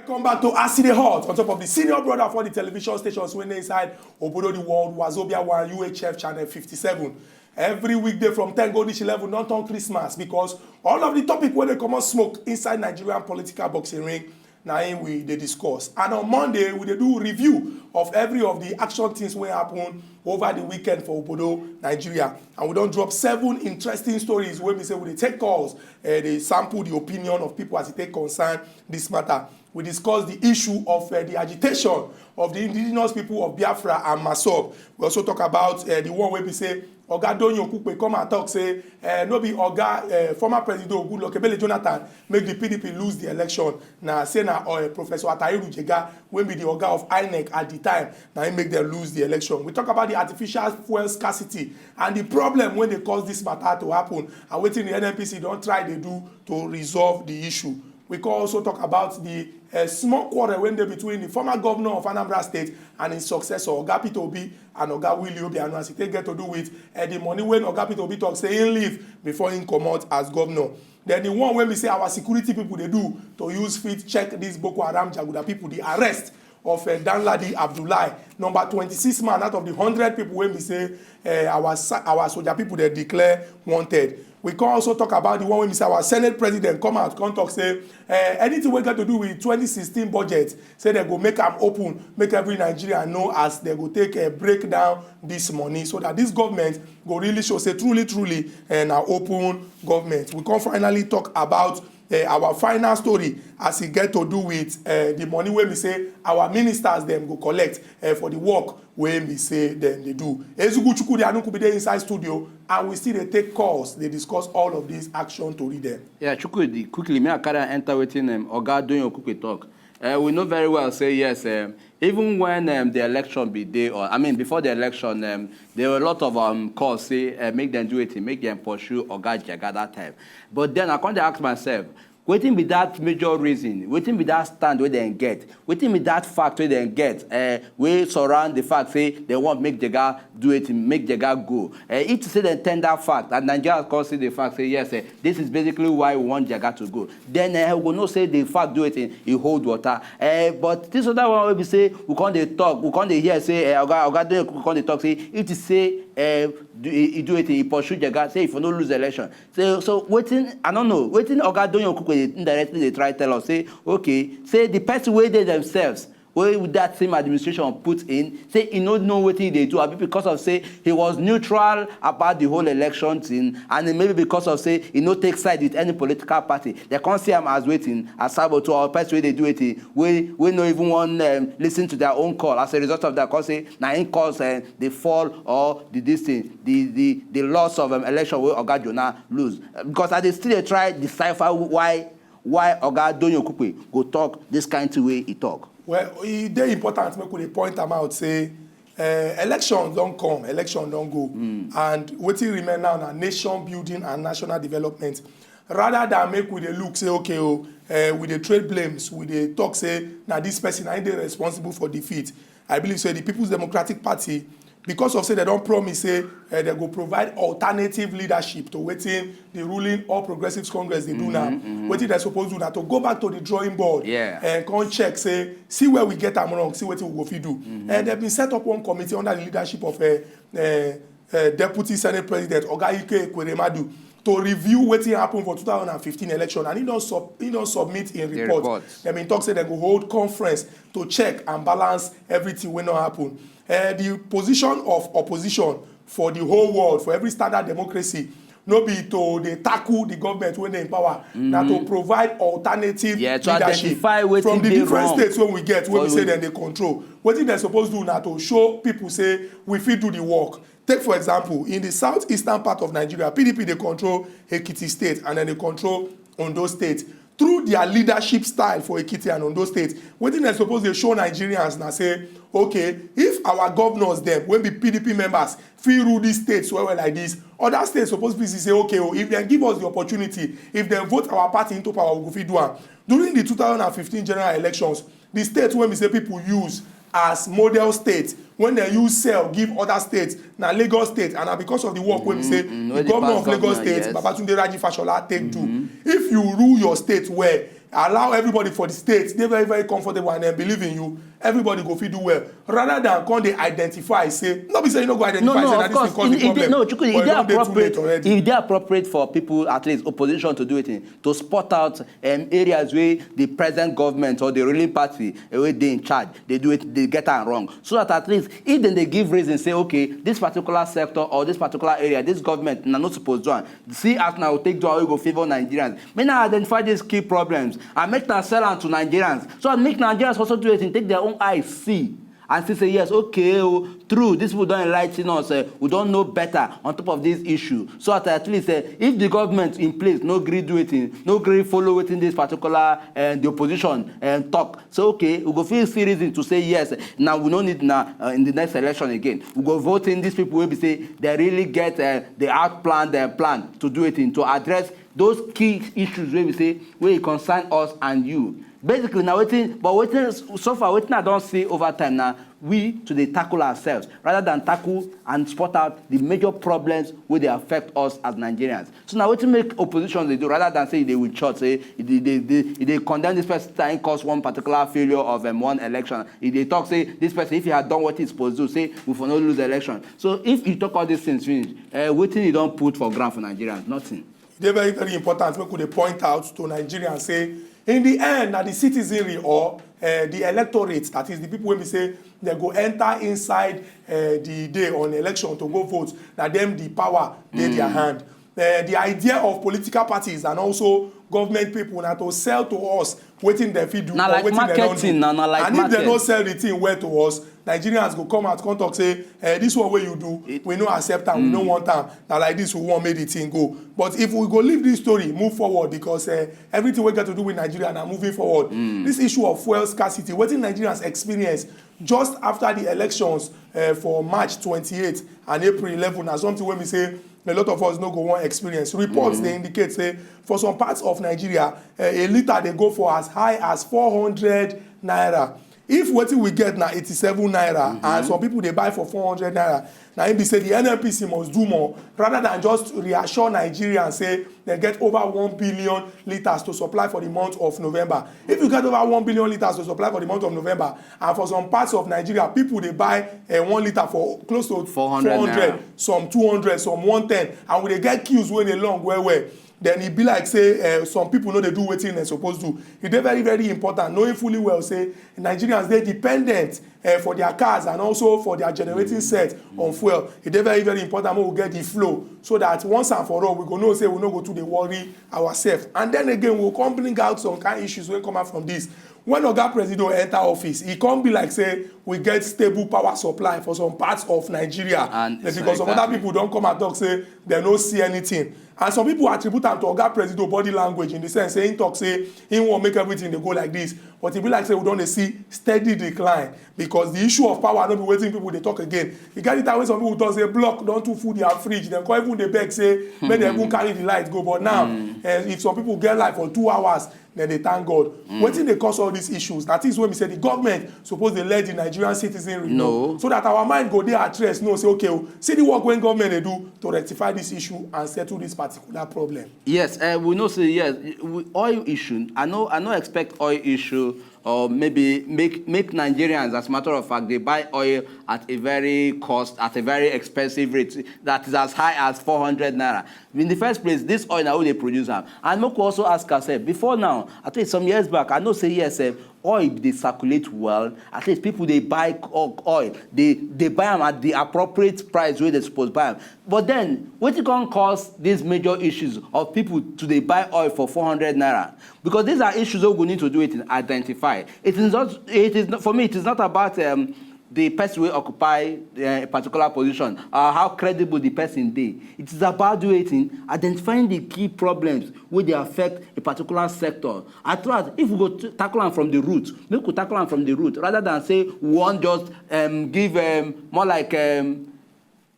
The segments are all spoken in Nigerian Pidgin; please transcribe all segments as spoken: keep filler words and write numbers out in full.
Come back to Aside Hot on top of the senior brother for the television stations wey dey inside Obodo the World, Wazobia one U H F channel fifty-seven. Every weekday from ten go reach eleven, don turn Christmas, because all of the topic wey dey comot smoke inside Nigerian political boxing ring, na im we dey discuss. And on Monday, we dey do review of every of the action things wey happen over the weekend for Obodo, Nigeria. And we don drop seven interesting stories wey be say we dey take calls, eh, dey sample the opinion of people as e take concern this matter. We discuss the issue of, eh, the agitation of the indigenous people of Biafra and Masob. We also talk about, eh, the one wey be say Oga Doyin Okupe come and talk say, eh, no be Oga, eh, former President Goodluck Ebele Jonathan make the P D P lose the election. Na say na, eh, Professor Atahiru Jega, wey be the Oga of INEC at the time, na him make them lose the election. We talk about the artificial fuel scarcity and the problem wey dey cause this matter to happen, and wetin the N N P C don try dey do to resolve the issue. We can also talk about the, eh, small quarrel wey dey between the former governor of Anambra State and his successor, Oga Peter Obi and Oga Willie Obiano, as e take get to do with, eh, the money wey Oga Peter Obi talk say he leave before he comot as governor. Then the one wey be say our security people dey do to use fit check these Boko Haram jaguda people, the arrest of, eh, Danladi Abdullahi, number twenty-six man out of the hundred people wey be say, eh, our sa-, our soldier people dey declare wanted. We can also talk about the one wey be say our Senate president come out come talk say, eh, anything wey get to do with twenty sixteen budget, say dem go make am open, make every Nigerian know as dem go take, eh, break down this money, so that this government go really show say truly, truly, eh, na open government. We can finally talk about, eh, our final story as e get to do with, eh, the money wey be say our ministers dem go collect, eh, for the work wey be say dem dey do. Ezugwu Chukwudi Anukubi dey inside studio, and we still dey take calls, dey discuss all of these action tori dem. Yeah, Chukwudi, quickly, may I carry am enter wetin, um, Oga Doyin Okupe talk. Uh, we know very well say yes, um, even when, um, the election be dey, or I mean before the election, um, there were a lot of, um, calls say, uh, make dem do wetin, make dem pursue Oga Jega that time. But then I come dey ask myself, wetin be that major reason? Wetin be that stand wey dem get? Wetin be that fact wey dem get, uh, wey surround the fact say dem want make Jega do wetin, make Jega go? Uh, if to say dem tender fact and Nigerians come see the fact say yes, uh, this is basically why we want Jega to go, then, uh, we go know say the fact do wetin, e hold water. Uh, but this other one wey be say we come dey talk, we come dey hear say, uh, Oga, Oga Doyin come dey talk say if to say, uh, do, e, e do wetin, e pursue Jega, say if we no lose election. So, so wetin, I don't know, wetin Oga Doyin Okupe dey indirectly dey try tell us say, okay, say the person wey dey themselves, wey that same administration put in, say e no know wetin e dey do, abi because of say he was neutral about the whole election thing, and then maybe because of say e no take side with any political party, dem come see am as wetin, as saboteur or person wey dey do wetin, wey, wey no even wan, um, listen to their own call. As a result of that, come say na him cause, um, the fall or the this thing, the, the, the loss of, um, election wey Oga Jonah lose. Because I dey still dey try decipher why, why Oga Doyin Okupe go talk this kind thing wey he talk. Well, e dey important make we dey point am out say, eh, election don come, election don go, and wetin remain now na nation building and national development. Rather than make we dey look say, okay, oh, eh, we dey trade blames, we dey talk say na this person na him dey responsible for defeat. I believe say the People's Democratic Party, because of say dem don promise say, eh, dem go provide alternative leadership to wetin the ruling All Progressives Congress dey do now. Wetin dem suppose do na to go back to the drawing board, yeah, and come check say, see where we get am wrong, see wetin we go fit do. And dem bin set up one committee under the leadership of, eh, eh, eh, Deputy Senate President Oga Ike Ekweremadu to review wetin happen for two thousand and fifteen election, and he don sub-, he don submit im report. Dem bin talk say dem go hold conference to check and balance everything wey no happen. Eh, the position of opposition for the whole world, for every standard democracy, no be to dey tackle the government wey dey in power, na to provide alternative leadership from the different states wey we get, wey we say dem dey control. Wetin dem suppose do na to show people say we fit do the work. Take for example, in the southeastern part of Nigeria, P D P dey control Ekiti State and dem dey control Ondo State. Through their leadership style for Ekiti and Ondo State, wetin dem suppose dey show Nigerians na say, okay, if our governors dem wey be P D P members fit rule these states well well like this, other states suppose fit see say, okay, oh, if dem give us the opportunity, if dem vote our party into power, we go fit do am. During the two thousand and fifteen general elections, the state wey be say people use as model state, when dem use sell give other states, na Lagos State, and na because of the work wey be say the governor of Lagos State, Babatunde Raji Fashola, take do. If you rule your state well, allow everybody for the state dey very very comfortable and dem believe in you, everybody go fit do well, rather than come dey identify say, no be say you no go no identify say no na of this thing course cause the e e dey problem, no Chukwu, e but e dey don dey too late appropriate already. E dey appropriate for people, at least opposition, to do wetin? To spot out um, areas wey the present government or the ruling party eh, wey dey in charge dey do it, dey get am wrong, so that at least if dem dey give reason say, okay, this particular sector or this particular area, this government na no suppose do am, see as una go take do am wey go favour Nigerians. Make una identify these key problems and make una sell am to Nigerians, so that make Nigerians also do wetin? Take their own eyes see and still say, yes, okay, oh, true, these people don enlighten us, uh, we don know better on top of this issue, so that at least uh, if the government in place no gree do wetin, no gree follow wetin this particular uh, the opposition uh, talk, so okay, we go fit see reason to say yes, now we no need na uh, in the next election again, we go vote in these people wey be say they really get uh, the outplan, their plan to do wetin, to address those key issues wey be say wey e concern us and you. Basically na wetin, but wetin, so far wetin I don see over time na we to dey tackle ourselves rather than tackle and spot out the major problems wey dey affect us as Nigerians. So na wetin make opposition dey do, rather than say e dey with church say e dey dey dey e dey condemn this person time cause one particular failure of um, one election, e dey talk say this person, if he had done what he suppose do, say we for no lose election. So if you talk all these things finish, uh, wetin you don put for ground for Nigerians? Nothing. E dey very very important make we dey point out to Nigerians say in the end na the citizenry or uh, the electorate, that is the people wey be say dem go enter inside uh, the day on election to go vote, na dem the power dey mm. their hand. Uh, the idea of political parties and also government people na to sell to us wetin dem fit do na or like wetin dem don do. Na like marketing. And if dem no sell the thing well to us, Nigerians go come out come talk say, eh, this one wey you do, it, we no accept am, mm. we no want am. Na like this we wan make the thing go. But if we go leave this story, move forward, because eh, everything wey get to do with Nigeria na moving forward. Mm. This issue of fuel scarcity, wetin Nigerians experience just after the elections uh, for March twenty-eight and April eleven na something wey be say a lot of us no go wan experience. Reports mm -hmm. dey indicate say for some parts of Nigeria, uh, a litre dey go for as high as four hundred naira. If wetin we get na eighty-seven naira mm -hmm. and some people dey buy for four hundred naira, na im be say the N N P C must do more rather than just reassure Nigerians say dem get over one billion litres to supply for the month of November. If you get over one billion litres to supply for the month of November, and for some parts of Nigeria, people dey buy uh, one litre for close to four hundred, four hundred naira. Some two hundred, some one ten, and we dey get queues wey dey long well well. Then e be like say uh, some people no dey do wetin dem suppose do. E dey very very important, knowing fully well say Nigerians dey dependent uh, for their cars and also for their generating set on fuel. E dey very very important make we get the flow so that once and for all we go know say we no go too dey worry ourselves. And then again we go come bring out some kind issues wey come out from this. When Oga Presido enter office, e come be like say we get stable power supply for some parts of Nigeria. And because some other people don come and talk say dem no see anything. And some people attribute am to Oga Presido body language in the sense say he talk say he wan make everything dey go like this. But e be like say we don dey see steady decline because the issue of power no be wetin people dey talk again. E get the time wey some people talk say block don too full their fridge, dem come even dey beg say make dem even carry the light go. But now, eh, if some people get light for two hours, dem dey thank God. Wetin dey cause all these issues? Na things wey be say the government suppose dey let the Nigerian citizenry know, so that our mind go dey at rest, know say okay o, see the work wey government dey do to rectify this issue and settle this particular problem. Yes, uh, we know say yes, we, oil issue. I know, I no expect oil issue or maybe make make Nigerians, as a matter of fact, dey buy oil at a very cost, at a very expensive rate that is as high as four hundred naira. In the first place, this oil na who dey produce am? And make we also ask ourselves, before now, at least some years back, I know say yes, eh, oil dey circulate well. At least people dey buy oil, dey dey buy am at the appropriate price wey dem suppose buy am. But then wetin come cause these major issues of people to dey buy oil for four hundred naira? Because these are issues wey we go need to do wetin? Identify. It is not, it is not, for me, it is not about um, the person wey occupy uh, a particular position or how credible the person dey. It is about wetin? Identifying the key problems wey dey affect a particular sector. At last, if we go tackle am from the root, make we tackle am from the root rather than say we wan just um, give um, more like um,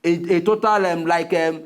a, a total um, like um,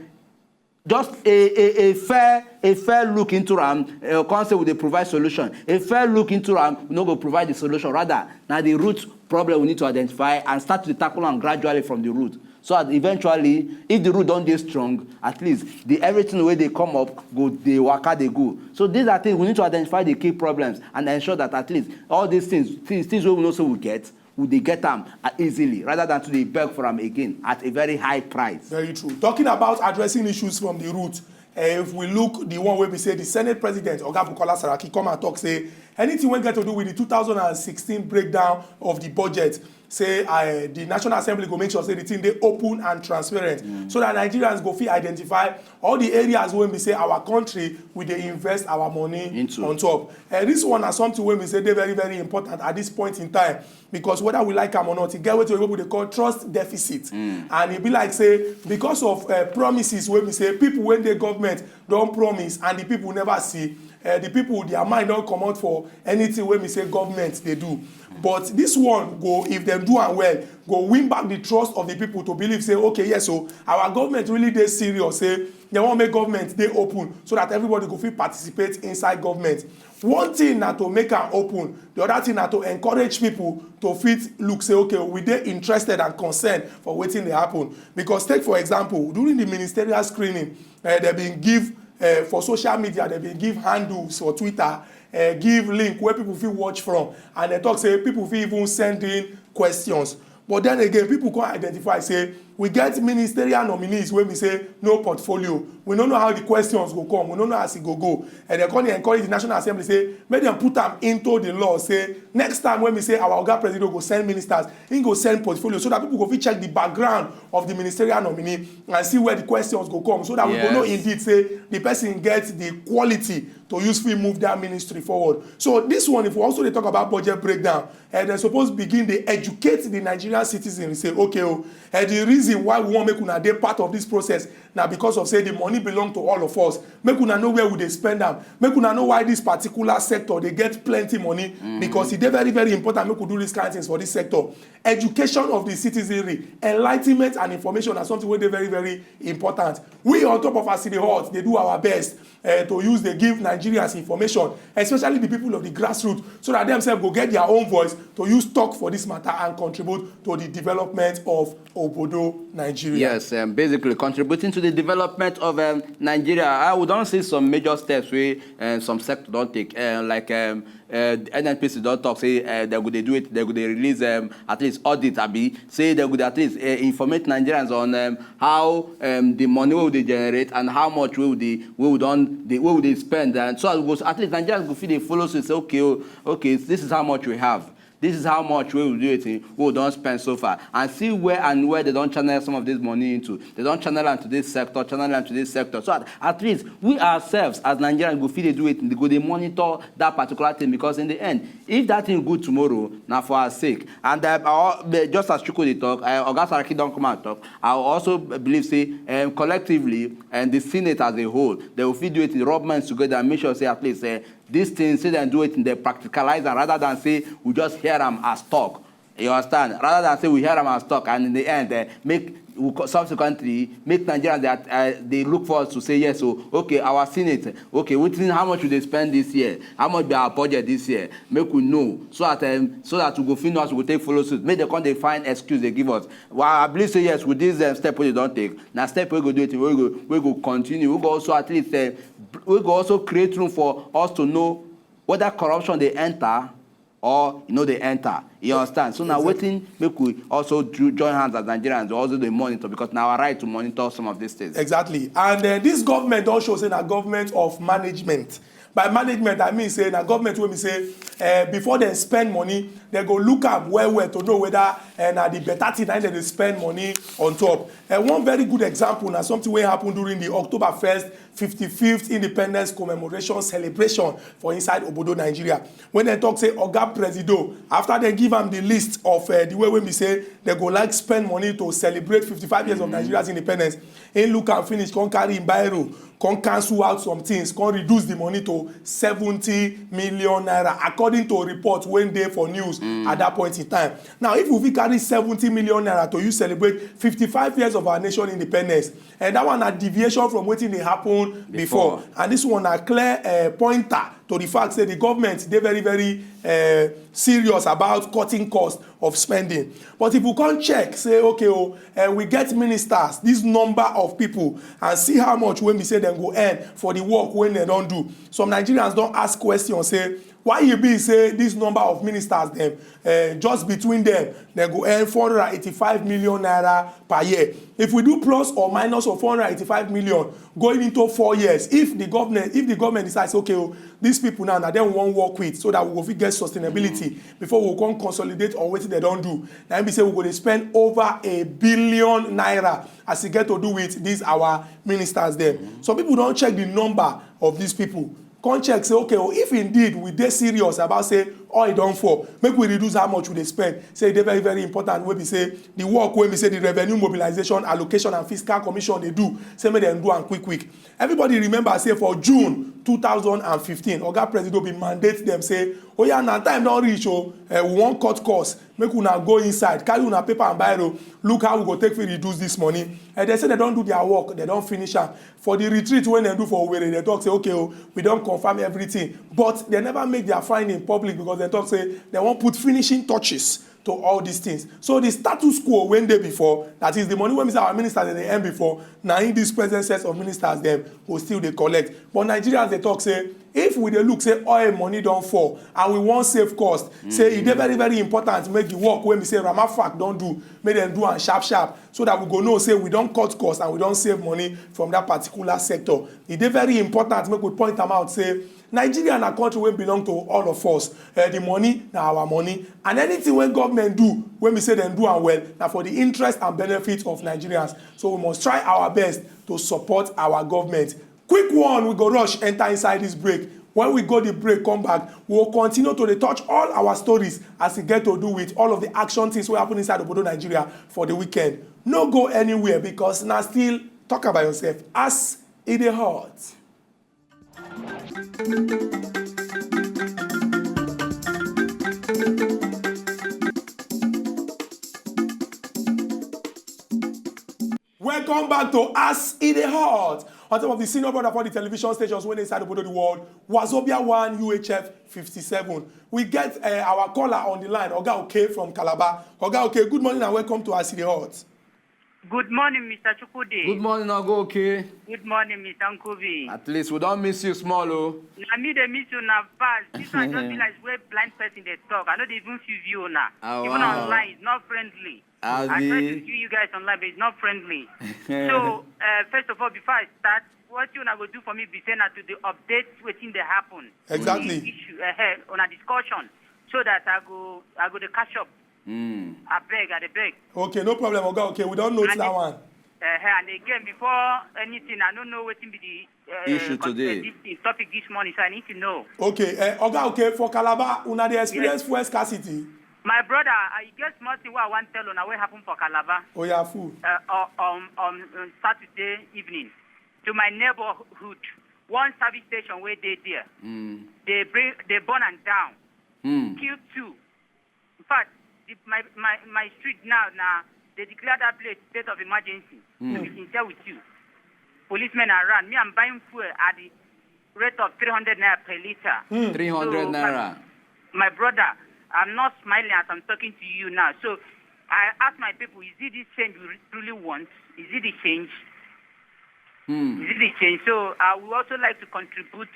just a, a, a fair a fair look into am, uh, come say we dey provide solution. A fair look into am, we no go provide the solution. Rather, na the root problem we need to identify and start to tackle am gradually from the root. So that eventually, if the root don dey strong, at least the everything wey dey come up go dey waka dey go. So these are things we need to identify the key problems and ensure that at least all these things, things, things wey we know say we get, we dey get am uh, easily rather than to dey beg for am again at a very high price. Very true. Talking about addressing issues from the root, uh, if we look the one wey be say the Senate President, Oga Bukola Saraki, come and talk say anything wey get to do with the two thousand and sixteen breakdown of the budget, say uh, the National Assembly go make sure say the thing dey open and transparent, mm, so that Nigerians go fit identify all the areas wey be say our country we dey invest our money into on top. Uh, this one na something wey be say dey very, very important at this point in time, because whether we like am or not, e get wetin people dey call trust deficit. Mm. And e be like say because of uh, promises wey be say people wey dey government don promise and the people never see, uh, the people, their mind don comot for anything wey be say government dey do. But this one go, if dem do am well, go win back the trust of the people to believe say, okay, yes, so our government really dey serious, say dem wan make government dey open so that everybody go fit participate inside government. One thing na to make am open, the other thing na to encourage people to fit look say, okay, we dey interested and concerned for wetin dey happen. Because take for example, during the ministerial screening, uh, dem bin give uh, for social media, dem bin give handles for Twitter, uh, give link where people fit watch from, and dem talk say people fit even send in questions. But then again, people come identify say we get ministerial nominees wey be say no portfolio. We no know how the questions go come. We no know as e go go. And dem come dey encourage the National Assembly say make dem put am into the law say next time wey be say our Oga President go send ministers, he go send portfolio so that people go fit check the background of the ministerial nominee and see where the questions go come, so that we go know, yes, indeed say the person get the quality to use fit move that ministry forward. So this one, if we also dey talk about budget breakdown, and dem suppose begin dey educate the Nigerian citizen say, okay, oh, and the reason why we wan make una dey part of this process na because of say the money belong to all of us. Make una know where we dey spend am. Make una know why this particular sector dey get plenty money, mm-hmm, because e dey very, very important make we do this kind of things for this sector. Education of the citizenry, enlightenment and information na something wey dey very, very important. We on top of as e dey hot dey do our best uh, to use dey give Nigerians information, especially the people of the grassroots, so that themselves go get their own voice to use talk for this matter and contribute to the development of obodo Nigeria. Yes, um, basically contributing to the development of um, Nigeria. I would don see some major steps wey um, some sector don take, uh, like um, uh, N N P C don talk say uh, they go dey do it, they go dey release um, at least audit, abi say they go dey at least uh, informate Nigerians on um, how um, the money wey we dey generate and how much wey we dey wey we don dey wey we dey spend, and so as we go at least Nigerians go fit dey follow, so say okay, oh, okay, this is how much we have. This is how much wey we do it, wey we don spend so far, and see where and where they don channel some of this money into. They don channel am to this sector, channel am to this sector. So at, at least we ourselves as Nigerians go fit dey do it, go dey monitor that particular thing, because in the end, if that thing good tomorrow, na for our sake. And uh, I, just as Chuku dey talk, uh, Oga Saraki don come and talk. I also believe say um, collectively and the Senate as a whole, they will fit do it, rub minds together and make sure say at least uh, this thing, say dem do it in the practicalize am rather than say we just hear am as talk. You understand? Rather than say we hear am as talk and in the end eh, make we co- subsequently make Nigerians dey at- uh, dey look for us to say yes, so okay, our Senate, okay, wetin, how much we dey spend this year, how much be our budget this year, make we know, so that um, so that we go fit know as we go take follow suit, make dem come dey find excuse dey give us. Well, I believe say yes, with this um, step wey dem don take, na step wey go do it, wey go wey go continue, wey go also at least uh, br- wey go also create room for us to know whether corruption dey enter or e no dey enter. You understand? So na wetin make we also do, join hands as Nigerians, also dey monitor, because na our right to monitor some of these things. Exactly. And uh, this government don show say na government of management. By management, I mean say na government wey be say uh, before dem spend money, dem go look am well well to know whether uh, na the better thing na im dem dey spend money on top. Uh, one very good example na something wey happen during the October first fifty-fifth Independence Commemoration Celebration for inside obodo Nigeria. When dem talk say Oga Presido, after dem give am the list of uh, the way wey be say dem go like spend money to celebrate fifty-five years of Nigeria's independence, he look am finish, come carry him biro, come cancel out some things, come reduce the money to seventy million naira, according to report wey dey for news at that point in time. Now, if we fit carry seventy million naira to use celebrate fifty-five years of our nation independence, and that one na deviation from wetin dey happen before. Before. And this one na clear uh, pointer to the fact say the government dey very very uh, serious about cutting cost of spending. But if we come check say, okay, oh, uh, we get ministers, this number of people, and see how much wey be say dem go earn for the work wey dem don do. Some Nigerians don ask question say, why e be say this number of ministers dem, uh, just between them, dem go earn four hundred and eighty-five million naira per year? If we do plus or minus of four hundred and eighty-five million going into four years, if the government if the government decides, okay, oh, these people now, na dem we wan work with, so that we go fit get sustainability before we come consolidate on wetin dem don do, na im be say we go dey spend over a billion naira as e get to do with these our ministers dem. Some people don check the number of these people, come check say, okay, oh, if indeed we dey serious about say oil don fall, make we reduce how much we dey spend. Say e dey very very important wey be say the work wey be say the Revenue Mobilization, Allocation and Fiscal Commission dey do, say make dem do am quick quick. Everybody remember say for June two thousand and fifteen, Oga Presido bin mandate dem say, oya, na time don reach o, eh, we wan cut cost, make una go inside, carry una paper and biro, look how we go take fit reduce this money. And dem say dem don do their work, dem don finish am. For the retreat wey dem do for Owerri, dem talk say, okay o, we don confirm everything, but dem never make their finding public because dem talk say dem wan put finishing touches to all these things. So the status quo wey dey before, that is the money wey be say our ministers dem dey earn before, na im this present set of ministers dem go still dey collect. But Nigerians dey talk say, if we dey look say oil money don fall and we wan save cost, say e dey very very important make the work wey be say Ramafac don do, make dem do am sharp sharp, so that we go know say we don cut cost and we don save money from that particular sector. E dey very important make we point am out say Nigeria na country wey belong to all of us. Eh, the money na our money, and anything wey government do, wey be say dem do am well, na for the interest and benefit of Nigerians. So we must try our best to support our government. Quick one, we go rush enter inside this break. When we go the break, come back, we will continue to dey touch all our stories as e get to do with all of the action things wey happen inside obodo Nigeria for the weekend. No go anywhere, because na still talk about yourself as e dey hot. Welcome back to As E Dey Hot. On top of the senior brother for the television stations wey dey inside obodo the world, Wazobia one U H F fifty-seven. We get uh, our caller on the line, Oga Oke from Calabar. Oga Oke, good morning and welcome to As E Dey Hot. Good morning, Mister Chukwudi. Good morning, Oga Oke. Good morning, Mister Nkubi. At least we don miss you small o. Na me dey miss you na fast. This one just be like where blind person dey talk. I no dey even feel view una. Ah, Even wow. Online, it's not friendly. I try to Abi. see you guys online, but it's not friendly. So, uh, first of all, before I start, what you una go do for me be say na to dey update wetin dey happen. Exactly. The issue, uh, on a discussion, so that I go, I go dey catch up. Mm. I beg, I dey beg. Okay, no problem, Oga. Okay, we don note And that it- one. Uh, and again, before anything, I don't know wetin be the uh, Issue con- today. uh, this thing, topic this morning, so I need to know. Okay, uh, Oga, okay, for Calabar, una dey experience fuel scarcity. My brother, I get small thing wey I wan tell una wey happen for Calabar Oya, full. uh, on, on, on Saturday evening. To my neighborhood, one service station wey dey there, Mm. they bring, they burn am down, Mm. kill two. In fact, the, my, my, my street now, now they declare that place state of emergency. Mm. To be sincere with you, policemen are around. Me, I'm buying fuel at the rate of three hundred naira per liter. Three hundred So, naira. My brother, I'm not smiling as I'm talking to you now. So I ask my people, is it this change we truly want? Is it the change? Hmm. Is it the change? So I would also like to contribute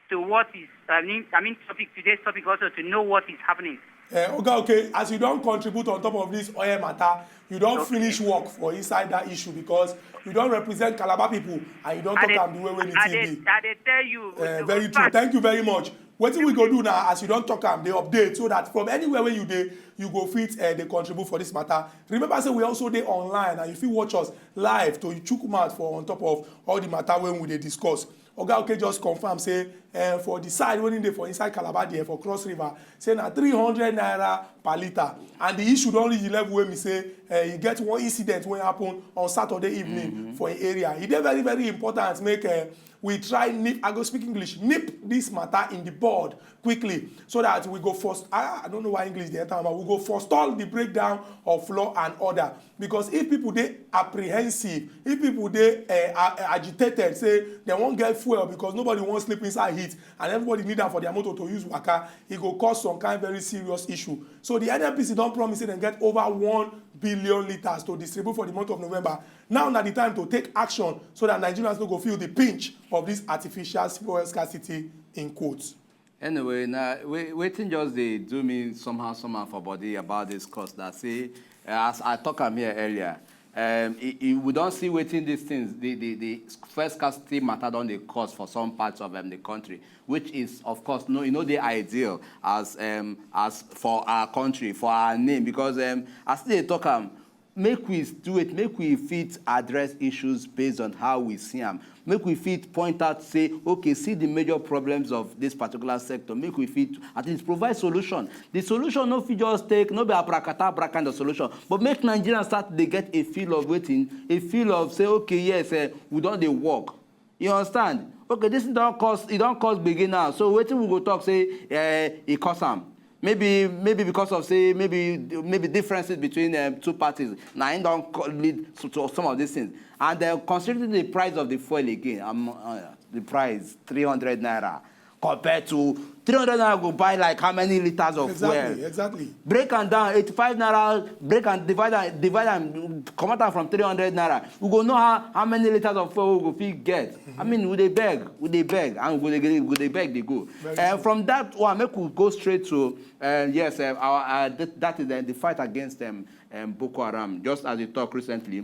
to what is, I mean, I mean, topic, today's topic also, to know what is happening. Uh, Oga, okay, as you don contribute on top of this oil matter, you don finish work for inside that issue because you don represent Calabar people and you don I talk dey, am the way wey the I thing dey, be. I dey tell you. Uh, in very true. fact, Thank you very much. Wetin we go do now, as you don talk am, dey update so that from anywhere wey you dey, you go fit uh, dey contribute for this matter. Remember say we also dey online and you fit watch us live to chook mouth for on top of all the matter wey we dey discuss. Oga Oke just confirm say uh, for the side wey dey for inside Calabar there for Cross River, say na three hundred naira per litre, and the issue don reach the level wey be say uh, e get one incident wey happen on Saturday evening for im area. E dey very very important make uh, we try nip, I go speak English, nip this matter in the bud quickly so that we go first, ah, I don't know why English dey enter my mouth, we go forestall the breakdown of law and order, because if people dey apprehensive expensive. If people dey uh, agitated, say they won't get fuel because nobody wants sleep inside heat, and everybody need that for their motor to use waka, it go cause some kind very serious issue. So the N N P C don't promise say they get over one billion liters to distribute for the month of November. Now na the time to take action so that Nigerians no go feel the pinch of this artificial fuel scarcity, in quotes. Anyway, now waiting just they do me somehow, somehow for body about this cost. That see, as I talk, I'm here earlier. Um, it, it, we don't see waiting these things. The, the, the first scarcity matter on the cost for some parts of um, the country, which is, of course, no, you know, the ideal as um, as for our country, for our name, because um, as they talk, um, make we do it, make we fit address issues based on how we see them. Make we fit point out, say, okay, see the major problems of this particular sector. Make we fit at least provide solution. The solution no fit just take, no be abracadabra kind of solution, but make Nigerians start to get a feel of waiting, a feel of say, okay, yes, uh, we don't they work. You understand? Okay, this don't cost, it don't cost beginner. So waiting we go talk, say, uh, it cost them. Maybe maybe because of say maybe maybe differences between um, two parties. Now I don't lead to, to some of these things. And uh, considering the price of the fuel again, um, uh, the price three hundred naira compared to three hundred naira go buy like how many liters of exactly, fuel? Exactly. Break and down eighty-five naira. Break and divide and divide and come out from three hundred naira. We go know how, how many liters of fuel we go fit get. Mm-hmm. I mean, we dey beg, we dey beg, and we dey we dey beg dey go. Uh, from that one, make we go straight to uh, yes, uh, our uh, th- that is uh, the fight against um, um, Boko Haram. Just as you talk recently,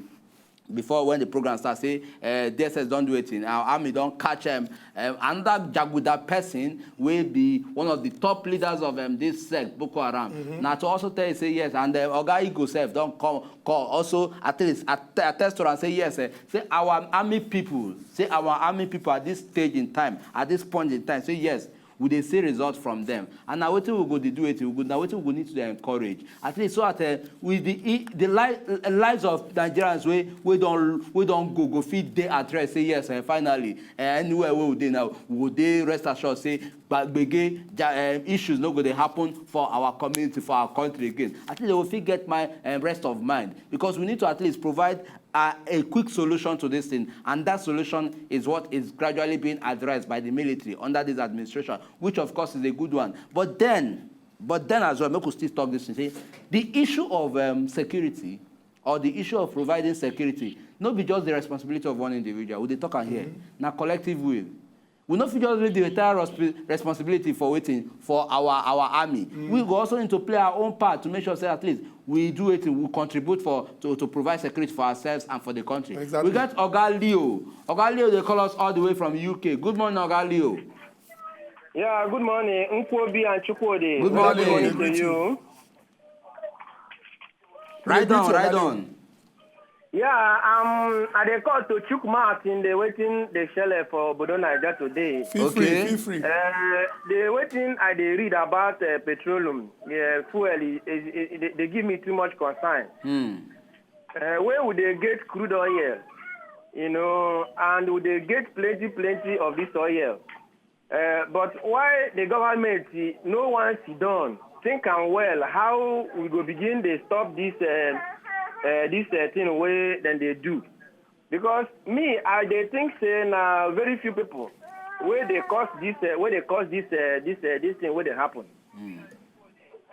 before when the program start, say uh, D S S don't do anything. Our army don't catch them. Um, another Jaguda person will be one of the top leaders of um, this sect, Boko Haram. Mm-hmm. Now to also tell you, say yes, and uh, Oga Igo self don't call, call. Also, at least at, at test and say yes, uh, say our army people, say our army people at this stage in time, at this point in time, say yes, we dey see results from them. And now wetin we go dey do wetin we go now wetin we go need to dey encourage at least so that uh, with the e- the li- uh, lives of Nigerians wey wey don wey don go go fit dey address say yes uh, finally uh, anywhere wey we dey now we go dey rest assured say gba- gbege ja- um, issues no go dey happen for our community for our country again at least they go fit get my um, rest of mind because we need to at least provide uh, a quick solution to this thing, and that solution is what is gradually being addressed by the military under this administration, which of course is a good one. But then, but then as well, make we still talk this thing. Say, the issue of um, security or the issue of providing security, not be just the responsibility of one individual. We dey talk am here. Mm-hmm. Now, collective will. We no fit just leave the entire resp- responsibility for wetin for our our army. Mm. We go also need to play our own part to make sure say at least we do wetin we contribute for to to provide security for ourselves and for the country. Exactly. We get Oga Leo. Oga Leo dey call us all the way from U K. Good morning, Oga Leo. Yeah, good morning, Nkwobi and Chukwudi. Good morning. Good morning to you. Right on, right on. Yeah, um, I dey call to chook mouth in the wetin dey shele for Obodo Naija today. Feel Okay. Free, feel free. Uh, the wetin I dey read about uh, petroleum, yeah, fuel, e, e, e, dey- dey give me too much concern. Hmm. Uh, where would they get crude oil? You know, and would they get plenty, plenty of this oil? Uh, but why the government eh, no one sit down, think am well how we go begin dey stop this uh, uh, this uh, thing wey dem dey do. Because me, I dey think say na very few people wey dey cause this uh, wey dey cause this uh, this uh, this thing wey dey happen.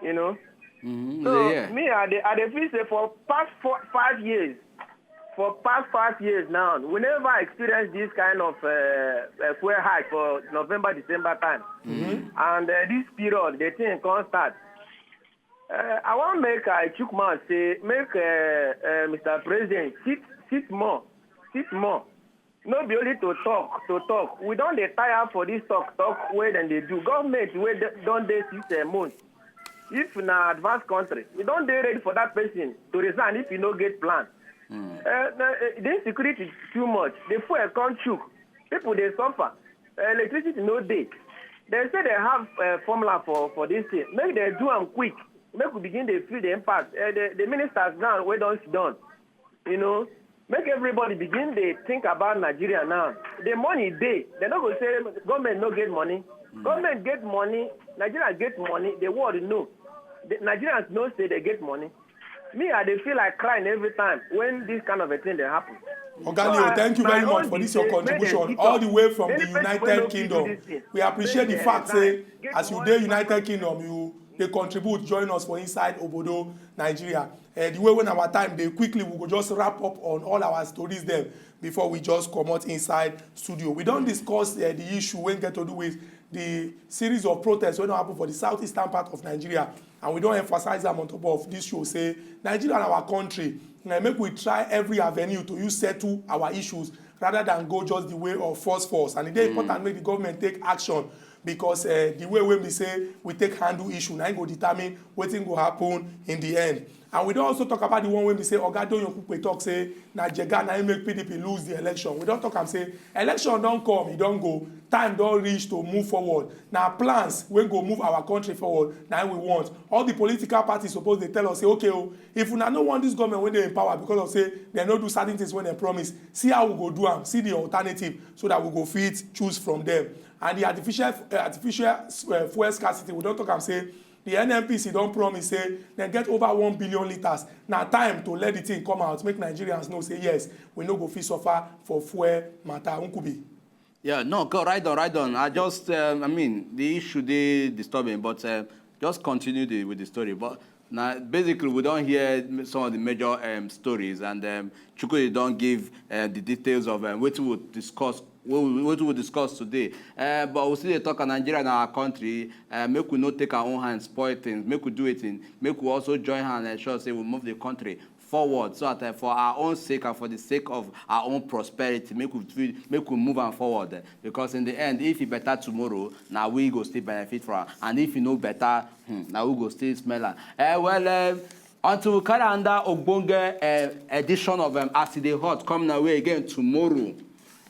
You know. Mm-hmm. So Yeah. me, I dey I dey feel say for past four, five years, for past five years now, we never experience this kind of uh, uh, fuel hike for November, December time. And uh, this period, the thing come start. Uh, I wan make I chook mouth say make uh, uh, Mister President sit sit more, sit more. No be only to talk to talk. We don dey tire for this talk talk wey dem dey do. Government wey de- don dey since uh, months. If na advanced country, we don dey ready for that person to resign if you no get plan. Uh, na- uh, the insecurity is too much. The fuel come chook. People dey suffer. Uh, electricity no dey. Dem say dem have uh, formula for for this thing. Make dem do am quick. Make we begin dey feel the impact. Uh, the, the ministers now wey don sit down, you know, make everybody begin dey think about Nigeria now. The money dey. Dem no go say government no get money. Government get money. Nigeria get money. The world know. The, Nigerians know say they get money. Me, I dey feel like crying every time when this kind of a thing dey happen. Oga Leo, thank you very much for this your contribution, all the way from the United Kingdom. We appreciate the fact say as you dey United Kingdom, you dey contribute, join us for inside Obodo Nigeria. Uh, the way when our time dey quickly, we go just wrap up on all our stories dem before we just comot inside studio. We don discuss uh, the issue wey get to do with the series of protests wey don happen for the southeastern part of Nigeria, and we don emphasize am on top of this show say Nigeria na our country, uh, make we try every avenue to use settle our issues rather than go just the way of force force, and e dey important make the government take action because uh, the way wey be say we take handle issue na im go determine wetin go happen in the end. And we don also talk about the one wey be say Oga Doyin Okupe talk say na jega na im make P D P lose the election. We don talk am say election don come, e don go, time don reach to move forward. Na plans wey go move our country forward na im we want. All the political parties suppose dey tell us say okay o, if una no want this government wey dey in power because of say dem no do certain things wey dem promise, see how we go do am, see the alternative so that we go fit choose from them. And the artificial uh, artificial uh, fuel scarcity, we don talk am say the N N P C don promise say dem get over one billion litres. Na time to let the thing come out, make Nigerians know say yes, we no go fit suffer for fuel matter. Nkubi. Yeah, no, go right on, right on. I just, um, I mean, the issue dey disturbing, but uh, just continue the, with the story. But now, basically, we don hear some of the major um, stories, and um, Chukwudi don give uh, the details of um, wetin we discuss, what we, what we discuss today. Uh, but we still dey talk on Nigeria and our country. Uh, make we no take our own hand spoil things. Make we do it in. Make we also join hand and ensure say we move the country forward so that uh, for our own sake and for the sake of our own prosperity, make we feel, make we move am forward. Because in the end, if e better tomorrow, na we go still benefit from am. And if e no better, hmm, na we go still smell am. Eh, well, um, until we carry another ogbonge uh, edition of um, As E Dey Hot come na way again tomorrow,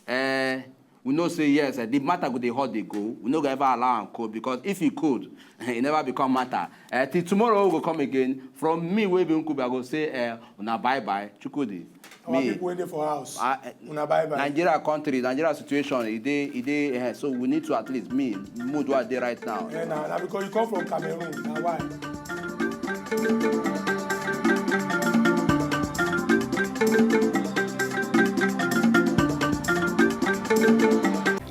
uh, we know say yes, uh, the matter go dey hot dey go. We no go ever allow am cold because if e cold, e never become matter. Uh, till tomorrow we go come again. From me wey be Nkubi, I go say uh, una bye bye. Chukwudi. Our me, people wey dey for house, uh, una bye bye. Nigeria country, Nigeria situation, e dey, e dey. Uh, so we need to at least me mood wey I dey right now. Yeah, na, na because you come from Cameroon, na why.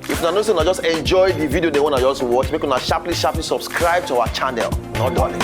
If una know say una just enjoy the video dem wey una just watch, make una sharply sharply subscribe to our channel. No dulling.